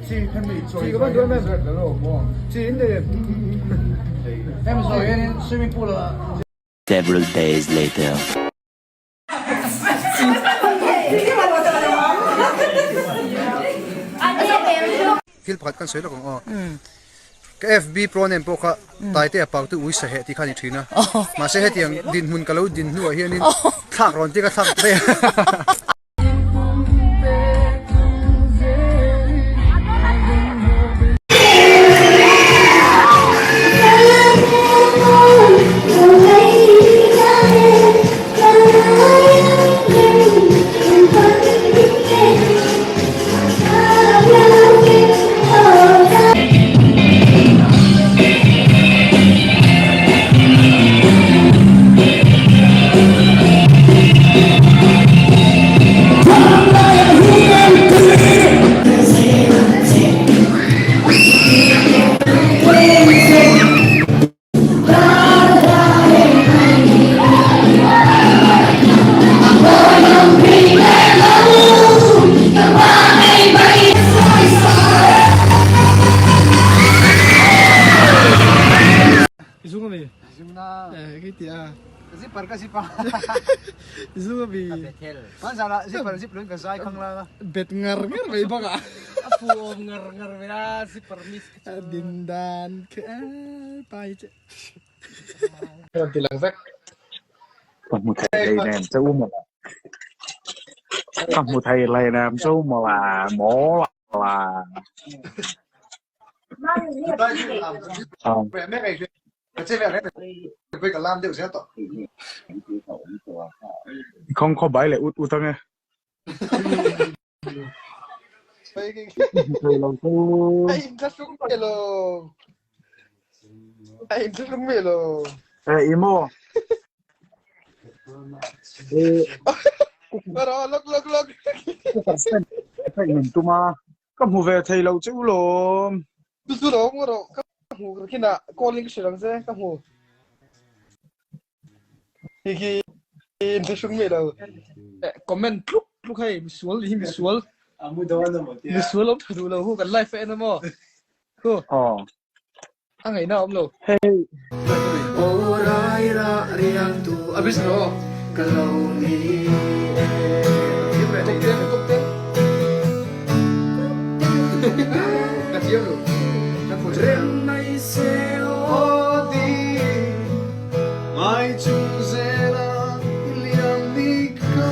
Chi ka van duh em em. Chi in nei em? Hemi zawh hianin swimming pool ah. Several days later. Thil pakhat kan sawi lawk ang aw. Ka FB pro name pawh kha Taite a pautu ui saheh tih kha a ni thin a. Mahse hetiang dinhmun ka lo din hnuah hianin thlak rawn tir ka thlak daih a. Bet ngar ngar mai bawk a. A fu awm ngar ngar mai a zipper miss kha chu. Din dan khi a pai che. Rawn ti lang vek. Ka hmu thei hleinem che u mawla. Ka hmu thei hleinem che u mawla. Mawla. Khawng khaw bai leh ut ut ange. Eh imo. Eh. Min tuma ka hmu ve thei lo che u lawm. Chu lo rawh ka hmu khinah calling ka hre lang che ka hmu. Hi hi inthlahrung mi lo. Comment tluk tluk hei misual hi misual. Amu dawn emaw tia. Misual awm tha duh lo hu kan live a en emaw. Hu. Aw. A ngaihna awm lo. Hei. Aw rai ra riang tu a bis lo ka lo ni e. Top ten top ten. Ka thiam lo. Rem mai se aw di. Ngai chung zela i liam ni kha.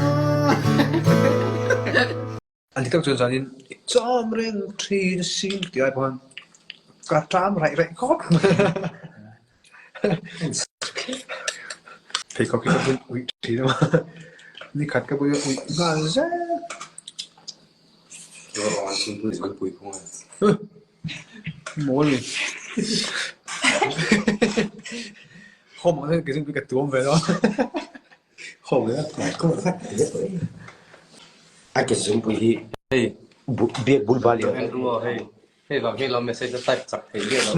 An ti tak chuan zanin i chawm reng thin a sin tih ai pawh khan ka ṭam raih raih khawp. Pheikhawk hi ka bun uih thin a, nikhat ka bun uih nghal zel. Mawl ni. Khawm ang hian kei ka tuam ve lo. Khawm le A ke zungpui hi hei biak bul bal i Andrew hei hei vang hi lo message a type chak thei miah lo.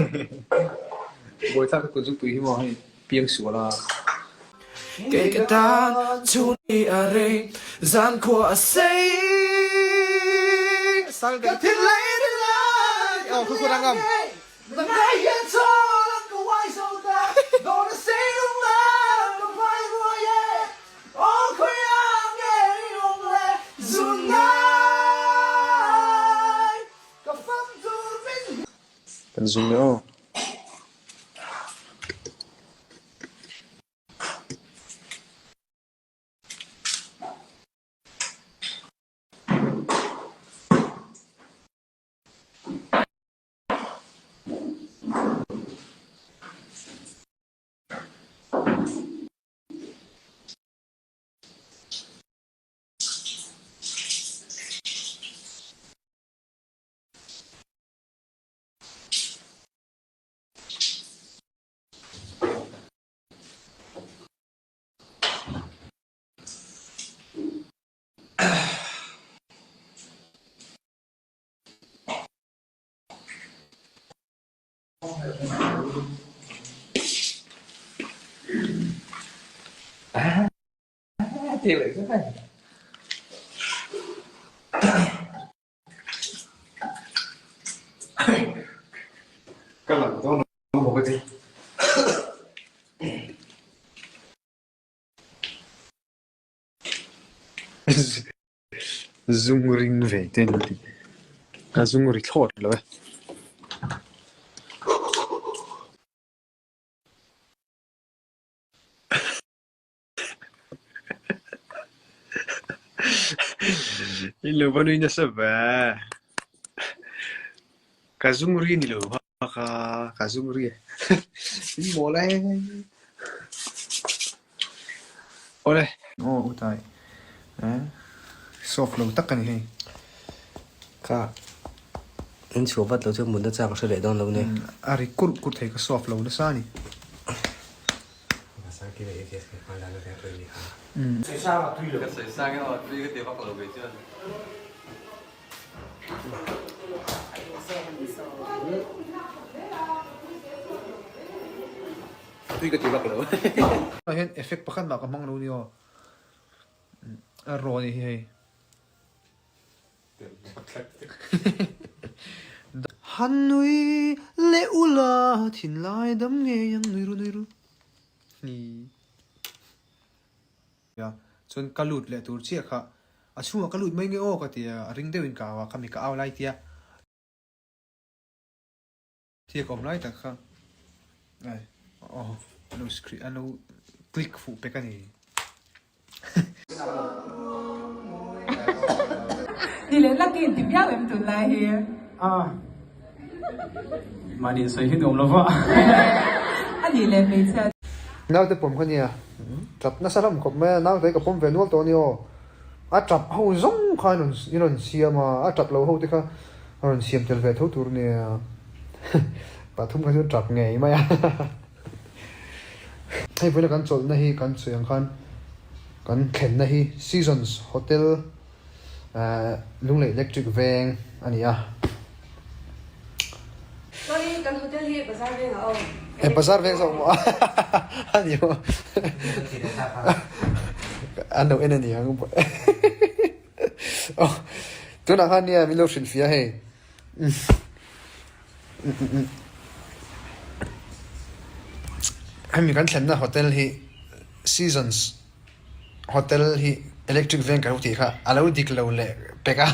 Bawi thlak ka zungpui hi maw hei piang sual a. Kei ka tan chhun hi a rei zan khua a sei Ka thinlai rilai Aw khu khu rangam Ngai hian chawl an ka uai zo ta Dawn a sei lunglam ka hmai ruai e Aw khawiah nge i awm le Zun ngai Ka fam tur min Kan zung leh aw. Ti leh zet a ni. Ka lang dawn lo maw ka ti. Zung ring ve te an ti. Ka zung ri thlawt lo e. I lo va nui nasa ve. Ka zung ri ni lo ka ka zung ri. In mawl e. Awle. Aw utai. Eh soft lo tak a ni hei. Ka in chhuah vat lo chuan mutna chak a hre leh dawn lo ni. A ri kurh kurh thei ka soft lo nasa a ni. Tui ka ti vak lo. Ah hian effect pakhat mah ka hmang lo ni aw. A raw ni hi hei. Han nui leh ula thinlai dam ngei ang nui ru nui ru. Hi. Ya chuan ka lut leh tur chiah kha a chhungah ka lut mai nge aw ka ti a, a ring deuhin ka au a, khami ka au lai tia. Thil ka awm lai tak kha ai aw lo screen an lo click fuh pek a ni. Ni leh lucky in ti viau em tunlai hi? A mahni in sawi hi nuam lova. A nih leh hmeichhia. Naute pawm kha nia tap nasa hlawm khawp mai a, naute ka pawm ve nual tawh a ni aw. A tap ho zawng kha in rawn siam a, a tap lo ho te kha a rawn siam tel ve tho tur a nia. Pathum kha chu tap ngei mai a. Hei vawiina kan chawlhna hi kan sawi ang khan kan thlenna hi Seasons Hotel Lunglei Electric Veng a ni a. Sorry, kan hotel hi bazar veng a awm. E bazar veng zawk maw a ni maw an lo en a ni ang aw tunah khan nia min lo hrilhfiah hei hemi kan thlenna hotel hi seasons Hotel hi electric veng ka lo tih kha a lo dik lo leh pek a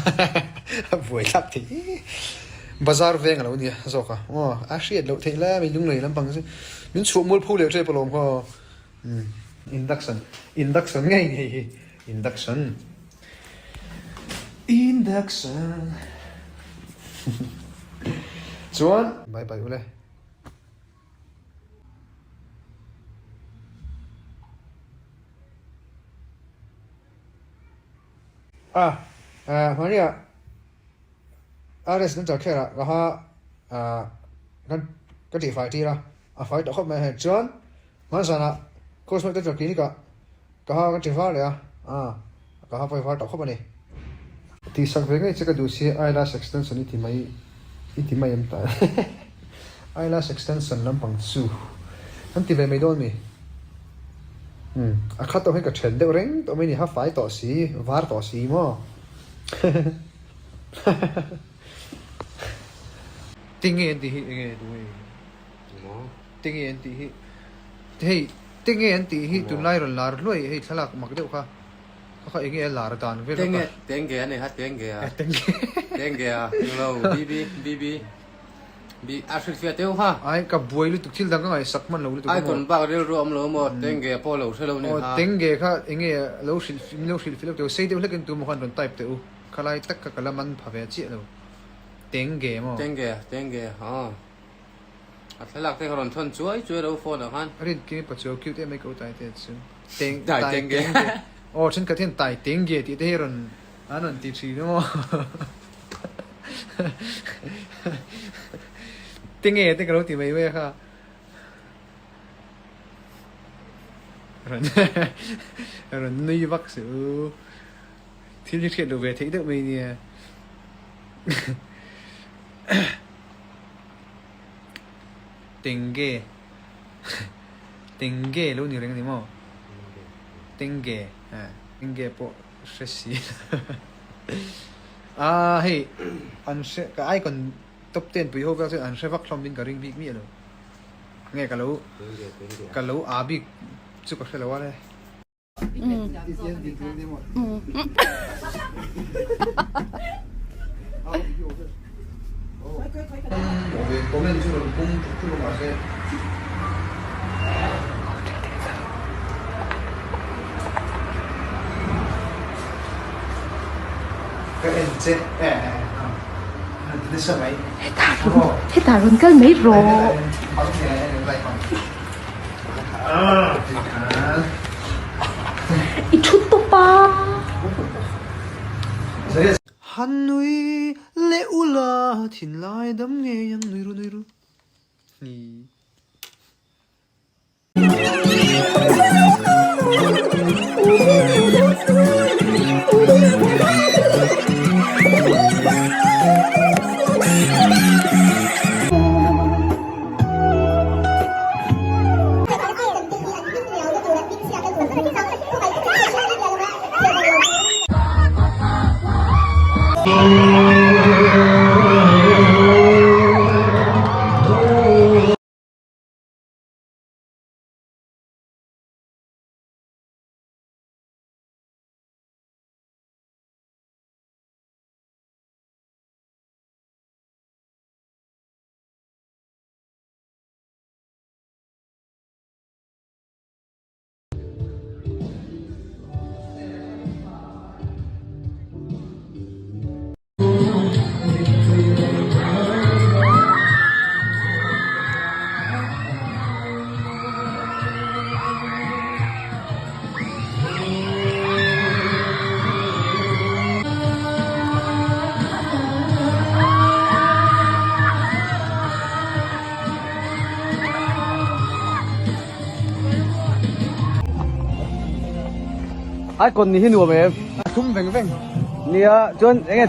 a buai thlak thei e bazar veng a lo nia zawk a aw a hriat loh theih lai a mi lunglei lampang chu min chhuah mual pho leh tep alawm khaw umm induction induction ngei ngei hi induction induction chuan bye bye ule. A hmania RS kan char kher ah ka ha kan ka tih fai tir a a fai tawh khawp mai hei chuan hmanzan ah cosmetic doctor clinic ah ka ha kan ti var leh a ka ha pawh i var tawh khawp a ni. Tihsak ve ngei che ka duh si eyelash extension i ti mai i ti mai em ta eyelash extension lampang chu an ti ve mai dawn mi umm a khat tawh hian ka then deuh reng tawh mai ni ha fai tawh si var tawh si maw tinge an tih hi enge duh hei tinge an tih hi hei tinge an tih hi tunlai rawn lar hluai hei thlalak mak deuh kha. Kha enge a lar dan vel Tenge tenge a nei kha tenge a. Tenge. Tenge a lo BB BB B a hrilh fiah teuh kha. Ai ka buai lutuk thil dang ka ngaihsak hman lo lutuk a maw. Icon bak rilru awm lo maw tenge pawh lo hre lo ni kha. Tenge kha enge lo hrilh min lo hrilh fiah teuh sei deuh hlek in tu maw khan rawn type teh u. Khalai tak kha ka la man pha ve chiah lo. Tenge maw. Tenge tenge aw. A thlalak te kha rawn thawn chuai chuai lo phone ah khan. Rin kimi pa chu cute em mai ka u tai te chu. Teng tai tenge. Aw thenkhat hian tai tenge tih te hi rawn an rawn ti thin a maw. Tenge te ka lo ti mai mai a kha. Rawn rawn nui vak suh u. Thil hi hriat loh ve theih deuh mai nia. Tenge Tenge lo ni reng a ni maw? Tenge Tenge pawh hre si Ah hei an hre ka icon. Top ten pui ho vel chuan an hre vak hlawm in ka ring bik miah lo. Nge ka lo ka lo aa bik chu ka hre lo a le. Comment chu rawn pung thuk thuk a mahse. Ka en che e nasa mai. Hetah rawn kal mai rawh. I thu tawp a. Han nui leh ula thinlai dam ngei ang nui ru nui ru ni. Icon ni hi nuam em? A thum veng veng. Nia chuan enge.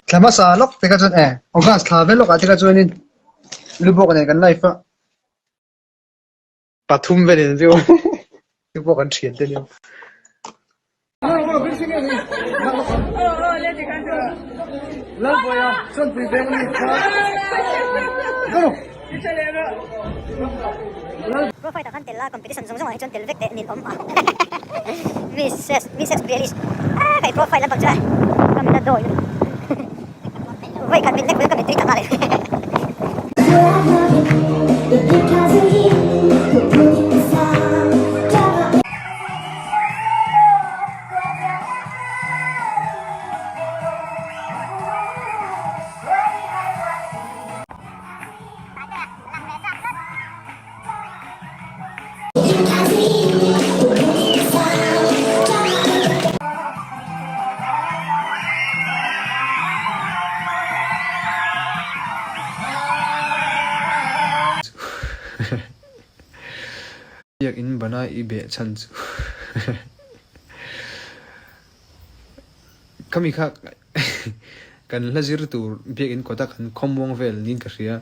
Thla hmasa lawk te kha chuan eh August thla vel lawkah te kha chuanin lubawk nen kan live a. Pathum velin view chu pawh kan thian te nia. Profile ah khan tel a competition zawng zawng ah hi chuan tel vek teh nin awm a Mrs Mrs Realist ah kai profile lampang chu a ka min la dawi lutuk vawi khat min lek ka mittui ta nghal e. Biakinn bana i beh chhan chu khami kha kan hla zir tur biakinn kawta kan khawmuang vel niin ka hria.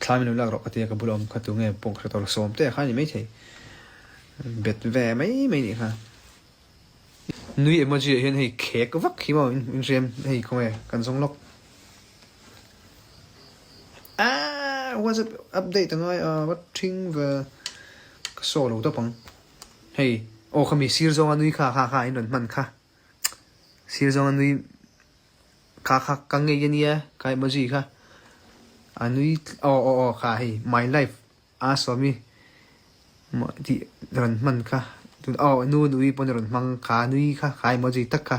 Thla min lo lak rawh ka tia ka bula awm kha tu nge pawh ka hre tawh lo sawm te a kha a ni maithei. Bet ve mai mai nih kha. Nui emoji ah hian hei khek vak hi maw in hriam hei khawnge kan zawng lawk. Aaa whatsapp update a ngai a va thing ve ka saw lo tawp ang. Hei aw khami sir zawnga nui kha kha kha in rawn hman kha sir zawnga nui kha kha ka ngei ania ka emoji kha a nui aw aw aw kha hei my life A sawmi mah tih rawn hman kha tun aw nu nui pawn rawn hmang kha nui kha kha emoji tak kha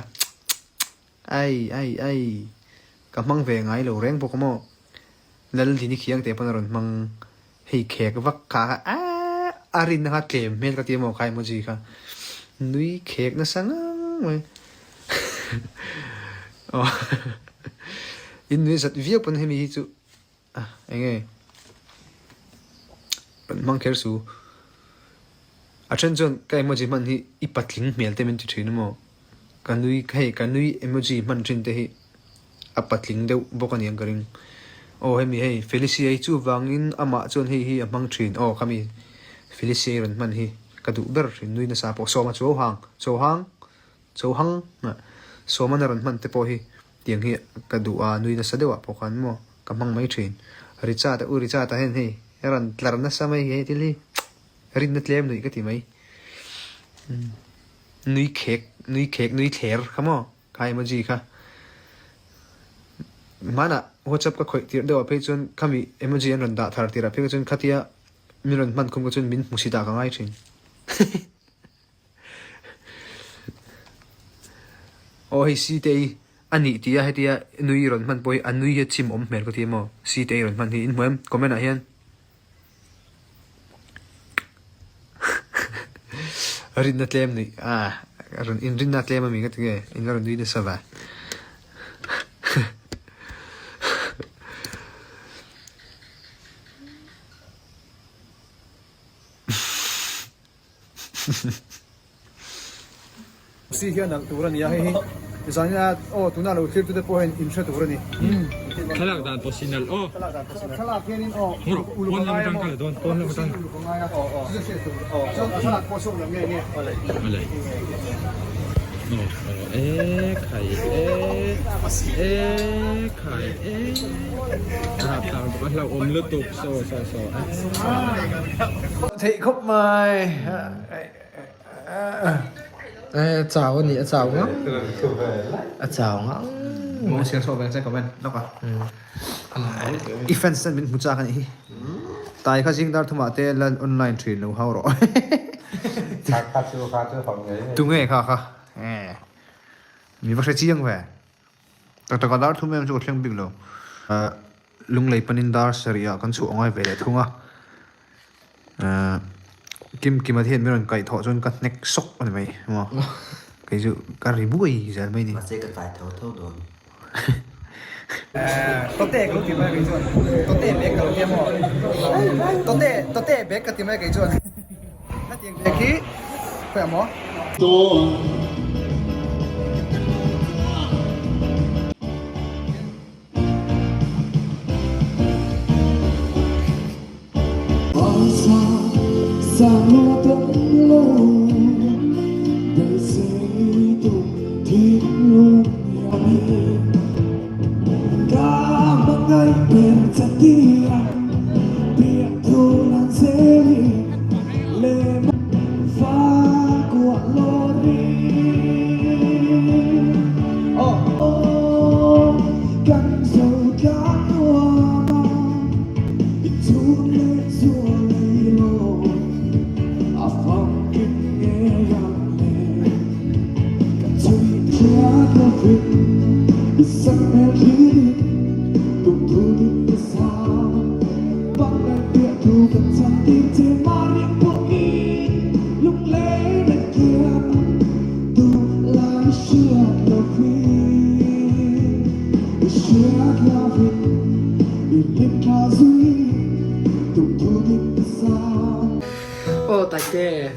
ai ai ai ka hmang ve ngai lo reng bawk maw Laldini khiang te pawn rawn hmang hei khek vak kha kha aaa a rinna kha tlem hmel ka ti maw kha emoji kha nui khek nasa ngang mai aw in nui zat viau pawn hemi hi chu A enge rawn hmang kher su. A then chuan ka emoji hman hi i patling hmel te min ti thin emaw ka nui hei ka nui emoji hman thin te hi a patling deuh bawk a ni ang ka ring. Aw hemi hei Felicia hi chuvangin amah chuan hei hi a hmang thin aw khami Felicia i rawn hman hi ka duh ber thin nui nasa pawh sawma chuau hang chau hang chau hang sawma na rawn hman te pawh hi Tiang hi ka duh a, nui nasa deuh ah pawh khan maw ka hmang mai thin. Richard a, u Richard a hian hei a rawn tlar nasa mai hi hei thil hi rinna tlem nuih ka ti mai. Nui khek, nui khek, nui thler kha maw kha emoji kha. Hmanah WhatsApp ka khawih tirh deuh ah phei chuan khami emoji an rawn dah thar tirh ah phei kha chuan khatia min rawn hman khum kha chuan min hmusit ah ka ngai thin. Aw hei Sitei a nih tih a hetia nui rawn hman pawh hi a nui hi a chim awm hmel ka ti emaw Sitei rawn hman hi in hmu em comment ah hian rinna tlem nuih a rawn in rinna tlem ami ka ti nge in la rawn nui nasa va. Si hian nalh tur a ni a, hei hi zanin a aw tuna lo thlir tute pawh hian in hre tur a ni. Thlalak dan pawh si nalh aw. Thlalak dan pawh si nalh. Thlalak hianin aw uluk a ngai a maw? Pawn lam atang. Uluk a ngai a aw aw. Chu chu hriat tur aw. Chuan thlalak pawh sawn lo nge nge. Awle. Aw aw e khai e e khai e. Rapthlak bawk a hlauhawm lutuk saw saw saw e. Theih khawp mai. E chau a ni a chau ngang a chau ngang. Mo siang saw veng che comment lawk a. I fans ten min hmu chak a nih hi. Tai kha zing dar thumah te la online thin lo hau rawh. Tunge kha kha. Mi va hre chiang ve. Tak taka dar thum em chu ka thleng bik lo. Lunglei panin dar sarih ah kan chhuah ngai ve leh thung a. Kim Kima te hian min rawn kaih thawh chuan ka hnek sawk a ni mai maw. Kei chu ka ri buai zel mai ni. Mahse ka tlai tho tho dawn. Tote ka lo ti mai a kei chuan. Tote bag ka lo ti a maw. Tote tote bag ka ti mai a kei chuan. Hetiang bag hi khawiah maw. Aw Taite.